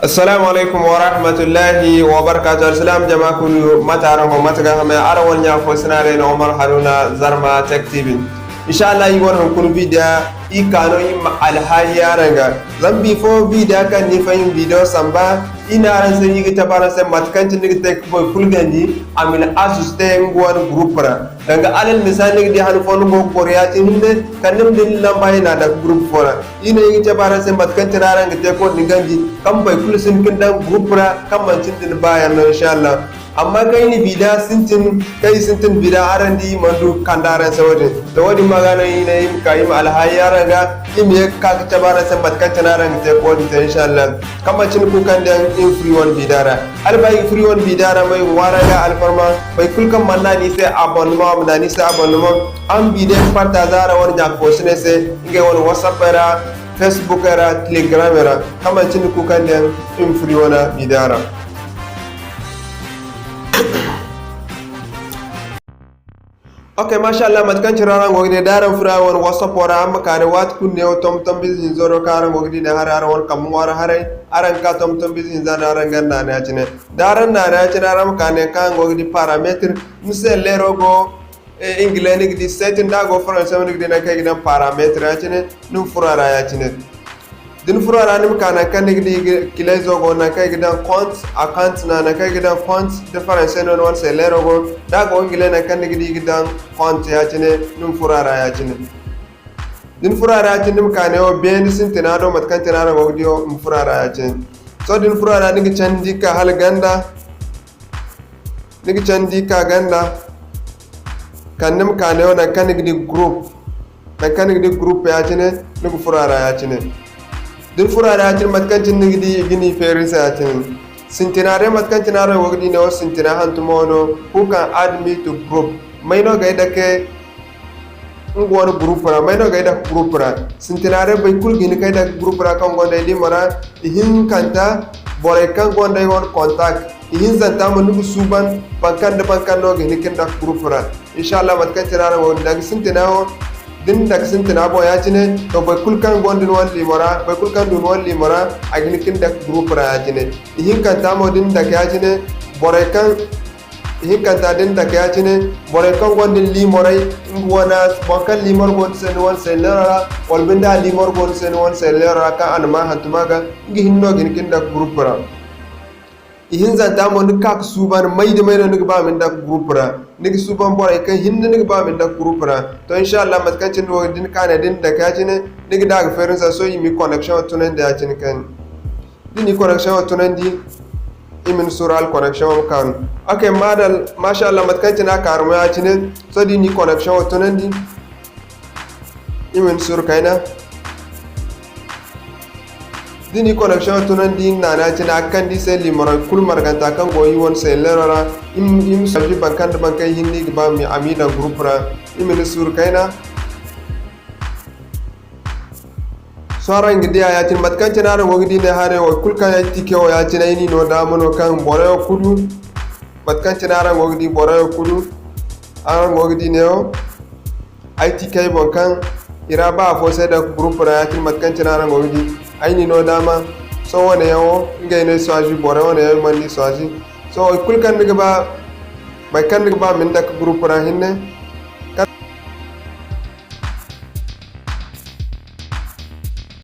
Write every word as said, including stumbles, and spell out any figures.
Assalamu alaikum wa rahmatullahi wa barakatuh. Alsilaam jama kulu, mate araŋ go, mate ga hamay? Araŋ wane ɲa fo sinaray no, Omar Haruna, Zarma Tech T V. Inshallah, i wane hunkuna video, i ka no i ma alhaali araŋ ga. Zama bifo video kaŋ ni fahim video samba, i ne araŋ se, i ga cabe araŋ se mate kaŋ cine ni ga te ka boro kulu ganji, a ma ni asus te nga wane group ra. Danga alal misali, ni ga di han fo ni go ga goro ya-cine hinne, kala ni ma di ni lamba i na a dake group fo ra. I ne i ga cabe araŋ se mate kaŋ cine araŋ ga te ka wo-din ganji, kaŋ boro kulu si hin ka ni daŋ group ra, kaŋ manti ni din baayaŋ no, inshallah. Amma kaŋ i na video sintin, kaŋ i sintin video araŋ di, i mana du ka kande araŋ se wo-din. To, wo-din ma ga no i ne i ma ka, i ma alhaali araŋ ga, i ma ye ka ka ka cabe araŋ se mate kaŋ cine araŋ ga te ka wo-din te, inshallah. Kaŋ manti ni kuukandiyaŋ, i ma furo i wane video ra. Hala ba i ga furo i wane video ra mo, i ga ŋwaaray ga alfarma, boro kulu kaŋ mana naŋ a ni se abonnement, a ma naŋ a ni se abonnement. Araŋ ma video partager araŋ wane ɲa fo sinay se, ngey wane WhatsApp ra, Facebook ra, Telegram ra. Kaŋ manti ni kuukandiyaŋ, i ma furo i wane video ra. Ok, masha Allah, mate kaŋ cine araŋ go ga di, da araŋ furo araŋ wane WhatsApp ra, araŋ ma ka ne waati kulu neewo tomtom bize hinzo do kaŋ araŋ go ga di ne haray, araŋ wane kambe ŋwaari haray, araŋ ga ka tomtom bize hinza no araŋ ga naanay ya-cine. Da araŋ naanay ya-cine, araŋ ma ka ne kaŋ araŋ go ga di paramètre, ni se leero go, eh, English ni ga di setting, da a go Français mo ni ga di nangu kaŋ i ga daŋ paramètre ya-cine, ni ma furo a ra ya-cine. Da ni furo a ra, ni ma ka nangu kaŋ ni ga di clé zo go, nangu kaŋ i ga daŋ compte, account no, nangu kaŋ i ga daŋ compte, da Français no ni wane se leero go, da a go English nangu kaŋ ni ga di i ga daŋ compte ya-cine, ni ma furo a ra ya-cine. Da ni furo a ra ya-cine, ni ma ka neewo beene sintina do, mate kaŋ cine araŋ go ga di wo, ma furo a ra ya-cine. Sohõ da ni furo a ra, ni ga candi ka hala ganda, ni ga candi ka ganda, kala ni ma ka neewo nangu kaŋ ni ga di group. Nangu kaŋ ni ga di group ya-cine, ni ga furo a ra ya-cine. Da ni furo a ra ya-cine, mate kaŋ cine ni ga di i ga ni feeri se ya-cine. Sintina day, mate kaŋ cine araŋ go ga di neewo, sintina hantumo no, who can add me to group? May no ga ay dake nga wane group ra? May no ga ay dake group ra? Sintina day, boro kulu ga hin ka ay dake group ra kaŋ gonda ay limo ra. Ihinkanta, borey kaŋ gonda ay wane contact. Ihinzanta mo, ni ga suuban boro kaŋ nda boro kaŋ no ga hin ka ni dake group ra. Inshallah, mate kaŋ cine araŋ go ga di, dake sintina wo, da ni dake sintina boŋ ya-cine, to, boro kulu kaŋ gonda ni wane limo ra, boro kulu kaŋ du ni wane limo ra, a ga hin ka ni dake group ra ya-cine. Ihinkanta mo, da ni dake ya-cine, borey kaŋ, ihinkanta da ni dake ya-cine, borey kaŋ gonda ni limo ra, nga wane, boro kaŋ limo go ni se ni wane selleero ra, wala binde a limo go ni se ni wane selleero ra, kaŋ a na ma hantum a ga, nga hinne no ga hin ka ni dake group ra. Ihinzanta mo, ni ga ka ga suuban may da may no ni ga ba ma ni dake group ra. Ni ga suuban borey kaŋ hinne ni ga ba ma ni dake group ra. To, inshallah, mate kaŋ cine wo, da ni ka ne da ni dake ya-cine, ni ga di a ga feeri ni se. Sohõ i ma i connection wo tunandi ya-cine kaŋ. Da ni connection wo tunandi, i ma ni suuru hala connection wo ma kaanu. Ok, madal, mashallah, mate kaŋ cine a kaaru mo ya-cine, sohõ da ni connection wo tunandi, i ma ni suuru kayna. Da ni connection tunandi, ni naana ya-cine a ga kande i se liimorey kulu marganta kaŋ go i wane selleero ra. I ma, i ma saaji boro kaŋ nda boro kaŋ hinne i ga ba a m'i daŋ group ra. I ma ni suuru kayna. Sohõ araŋ ga di a ya-cine, mate kaŋ cine araŋ go ga di ne haray, wo kulu kaŋ ay tike wo ya-cine, ay n'i no daama no kaŋ boroyo kulu, mate kaŋ cine araŋ go ga di boroyo kulu, araŋ go ga di neewo. Ay ti kay boŋ kaŋ i ra ba afo se daŋ group ra, ya-cine mate kaŋ cine araŋ go ga di. Ay n'i no daama, sohõ wane yaŋo, ngey no ay saaji, boro wane yaŋo ay mana ni saaji. Sohõ hay kulu kaŋ ni ga ba, boro kaŋ ni ga ba ma ni dake group ra hinne,